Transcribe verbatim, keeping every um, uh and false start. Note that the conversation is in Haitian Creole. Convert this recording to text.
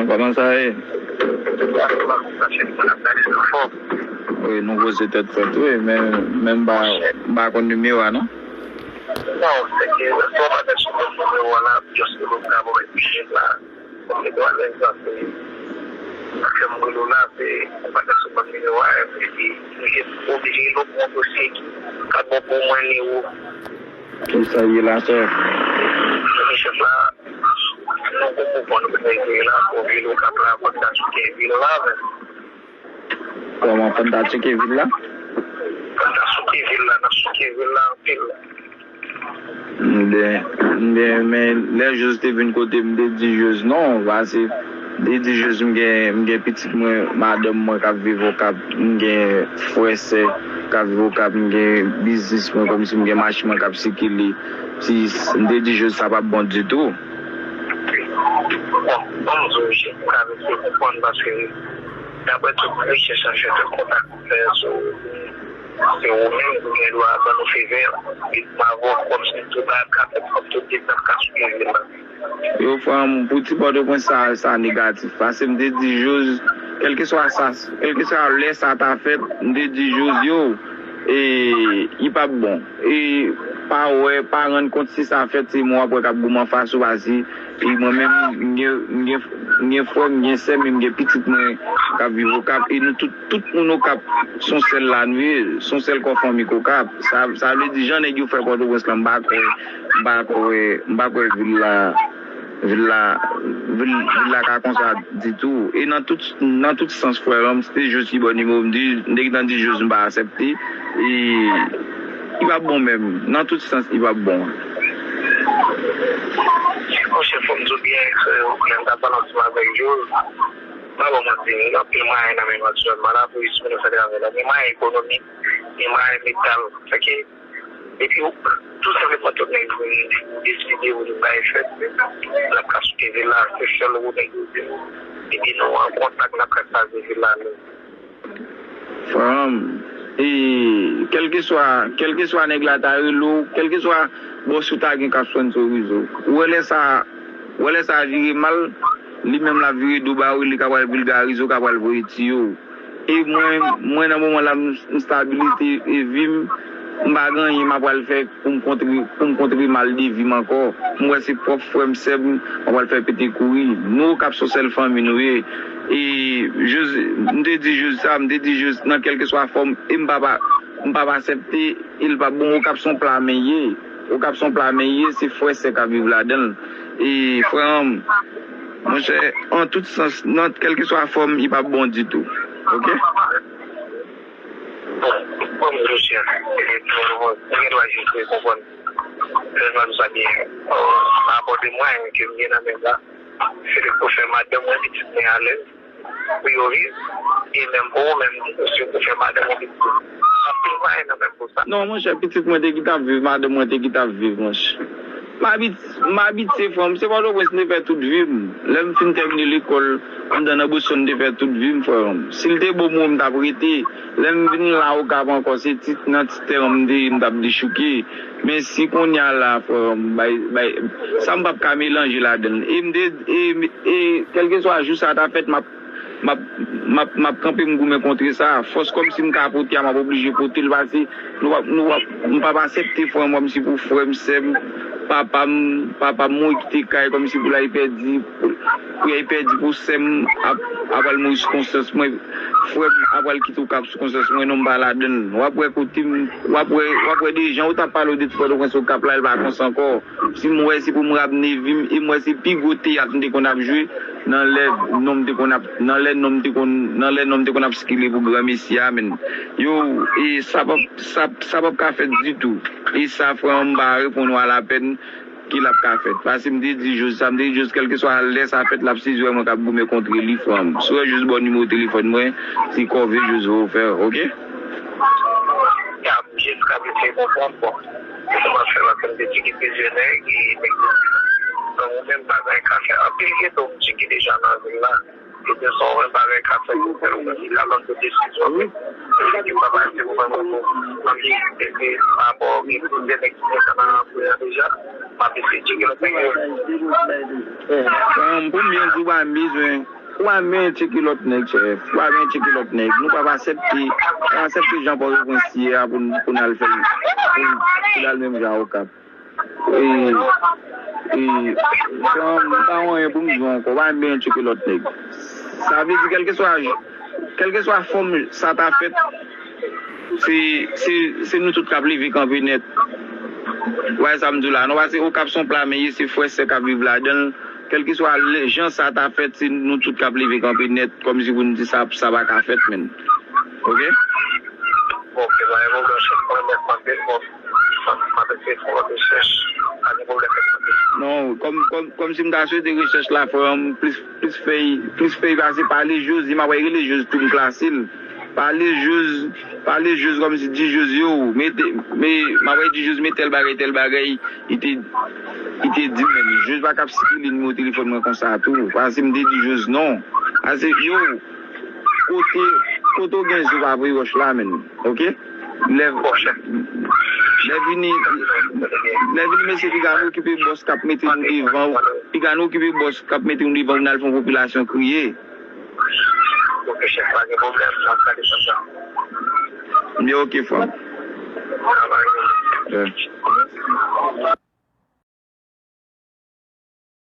Kòman sa ye? Wi, nou poze tèt frèt, wi, men, men m pa, m pa konn nimewo a, non. Non, se ke, sou pa tèt sou nimewo a la, just pou nou ka mwen pije la. Kòm li dwa lè sa, se, sa fè m rele w la, se, sou pa tèt sou nimewo a, epi, li oblije lòt moun dosye ki ka bon pou mwen, li ou. Ki sa ye la, sè? Chèf la, nou konprann nou bezwen jere la, pou vil Okap la, fòk ta souke vil la, men. Kòman, fòk ta souke vil la? Fòk ta souke vil la, n ap souke vil la anpil. Byen, byen, men lè Jòz te vin kote m, m te di Jòz non, paske m te di Jòz m gen, m gen pitit mwen, madanm mwen k ap viv Okap, m gen frè, sè k ap viv Okap, m gen biznis mwen, kòmsi m gen machin mwen k ap sikile. Si, m te di Jòz sa p ap bon ditou. Bon, ban m di w, wi, m ka eseye konprann paske, daprè tout rechèch an fè, tout kontak an fè sou, se ou menm ki gen dwa ban nou fevè, epi m avè w kòmsi tout bagay ka fèt, kòm tout detay ka sou fevè la. Yo, frè m, pou ti Pòtoprens sa, sa negatif. Paske m te di Jòz, kèlkeswa sa, kèlkeswa lè sa ta fèt, m te di Jòz, yo, e, li p ap bon. E, pa wè, pa rann kont si sa fèt, se mwen w ap wè k ap goumen anfas ou, paske, e mwen menm, m gen, m gen, m gen frè m, m gen sè m, e m gen pitit mwen k ap viv Okap, e nou tout, tout moun Okap, se yon sèl la nou ye, se yon sèl kò fanmi k Okap. Sa, sa vle di, jan nèg yo fè Pòtoprens lan, m pa kwè, m pa kwè, m pa kwè vil la, vil la, vil, vil la ka konsa ditou. E nan tout, nan tout sans, frè m, se te Jòz ki ba w nimewo m, m te, m te gentan di Jòz m pa aksepte. E, li p ap bon menm. Nan tout sans, li p ap bon. Monchè, fò m di w byen, frè, lè m t ap pale ansanm avèk Jòz, m pa ba w manti, gen anpil mwayen nan men m aktyèlman la, pou jis pou nou fè travay la. Gen mwayen ekonomik, gen mwayen metal, sa ke Epi, tou senpleman, tout nèg vini deside pou nou bay fèt, n ap ka sou T V la, se sèl ou nèg yo di nou. Epi nou an kontak, n ap ka chaje vil la, nou. Frè m, e, kèlkeswa, kèlkeswa nèg la ta rele w, kèlkeswa bòs ou ta gen k ap sponsorize w. Ou wè lè sa, ou wè lè sa vire mal, li menm l ap vire do ba ou, li ka pral vilgarize w, ka pral voye tiye w. E mwen, mwen nan moman la, m, m stabilite e vi m, m pa gen anyen m ap pral fè pou m kontre, pou m kontre mal de vi m ankò. M wè se pwòp frè m, sè m, m ap pral fè pete kouri. Nou Okap se yon sèl fanmi nou ye. E Jòz, m te di Jòz sa, m te di Jòz nan kèlkeswa fòm, e m p ap, m p ap aksepte, e l p ap bon. Okap se yon pla men ye. Okap se yon pla men ye, se frè, sè k ap viv ladan l. E frè m, monchè, an tout sans, nan kèlkeswa fòm, li p ap bon ditou. Oke? Bon, bon, monchè, e, bon, bon, mwen gen dwa jis konprann. Lè m ap di sa byen. Rapò de mwen ke m gen nan men m la, se pou fè madanm mwen, pitit mwen alèz, pou yo viv, e menm pou ou menm, se pou fè madanm ou viv. Anpil mwayen nan menm pou sa. Non, monchè, pitit mwen te gentan ap viv, madanm mwen te gentan ap viv, monchè. M abit-, m abitye, frè m, se Pòtoprens m te fè tout vi m. Lè m fin tèmine lekòl, anndan nan Boston, m te fè tout vi m, frè m. Si l te bon pou mwen, m t ap rete. Lè m vin la Okap ankò, se ti, nan ti tèren m te ye, m t ap dechouke. Men si kounye a la, frè m, bay, bay, sa m p ap ka melanje ladan l. E m te, e, e kèlkeswa jou sa ta fèt, m ap, m ap, m ap, m ap kanpe, m goumen kontre sa. Fòs kòmsi m ka pote a, m ap oblije pote l, paske nou p ap, nou p ap, m p ap aksepte, frè m, kòmsi pou frè m, sè m, papa m, papa m mouri kite kay, kòmsi pou l al pèdi, pou, pou y al pèdi pou sè m ap, ap al mouri sou konsyans mwen. Frè m ap al kite Okap sou konsyans mwen, non, m pa ladan l. W ap wè kote m, w ap wè, w ap wè de jan ou t ap pale w de ti Pòtoprens Okap la, l pa konsa ankò. Si m wè se pou m ramne vi m, e m wè se pi gwo teyat m te konn ap jwe nan lè nonm te konn ap, nan lè nonm te konn, nan lè nonm te konn ap sikile pou granmesi a, men. Yo, e sa p ap, sa, sa p ap ka fèt ditou. E sa, frè m, m pa reponn ou alapèn. Ki l ap ka fèt. Paske m te di Jòz sa, m te di Jòz, kèlkeswa lè sa fèt, l ap sezi wè mwen k ap goumen kontre li, frè m. Si w wè Jòz ba w nimewo telefòn mwen, se kòve Jòz voye w fè, oke? Ya, m jis ka eseye konprann, bon. Se kòman fè, paske m te di gen plizyè nèg, e nèg yo di, bon, ou menm pa gen ka fè. Anpil gen, donk, m di ki deja. nan vil la. Yo te sò wè bagay k ap fèt, yo fè yo konsi la ban kote sou sòt. Yo pa pase pou ban mwen pou anvi epi pa rapò gen plizyè nèg ki fè sa nan rafou a deja. M ap eseye tcheke lòt nèg yo. Bon, pou m byen di w, pa m bezwen. Ou pa byen tcheke lòt nèg, chèf. Ou pa byen tcheke lòt nèg. Nou p ap aksepte, aksepte Jean Paul Prince ye a pou n al fè l, pou l al menm jan Okap. E, e, m pa gen anyen pou m di w ankò, pa byen tcheke lòt nèg. Sa vle di, kèlkeswa, kèlkeswa fòm sa ta fèt, se, se, se nou tout k ap leve kanpe nèt. Ou wè sa m di w la, non, pase Okap se yon pla men ye, se frè sè k ap viv ladan l. Kèlkeswa jan sa ta fèt, se nou tout k ap leve kanpe nèt, kòmsi pou n di sa, sa pa ka fèt, menn. Oke? Oke, pa gen pwoblèm, chèf. Mwen menm, m ap defann. M ap eseye fè yon lòt rechèch. Pa gen pwoblèm, mèt Mande. Non, kòm, kòm, kòmsi m ta swete rechèch la fè yon plis, plis fèy, plis fèy pase pale Joz, m ap rele Joz tou m klase l. Pale Joz, pale Joz kòmsi di Joz yo, mete, me, m ap di Joz me tèl bagay, tèl bagay, li te, li te di menm. Joz pa t ap sikile nimewo telefòn mwen konsa tou, pase m te di Joz non. Pase yo, kote, kote w gen zo pa voye wòch la menn, oke? Lè, lè vini, lè vini mesye piga nou okipe bòs k ap mete nou devan, piga nou okipe bòs k ap mete nou devan pou n al fè yon konpilasyon kriye. Oke chèf, pa gen pwoblèm, m ap gade sa. Byen oke frè m.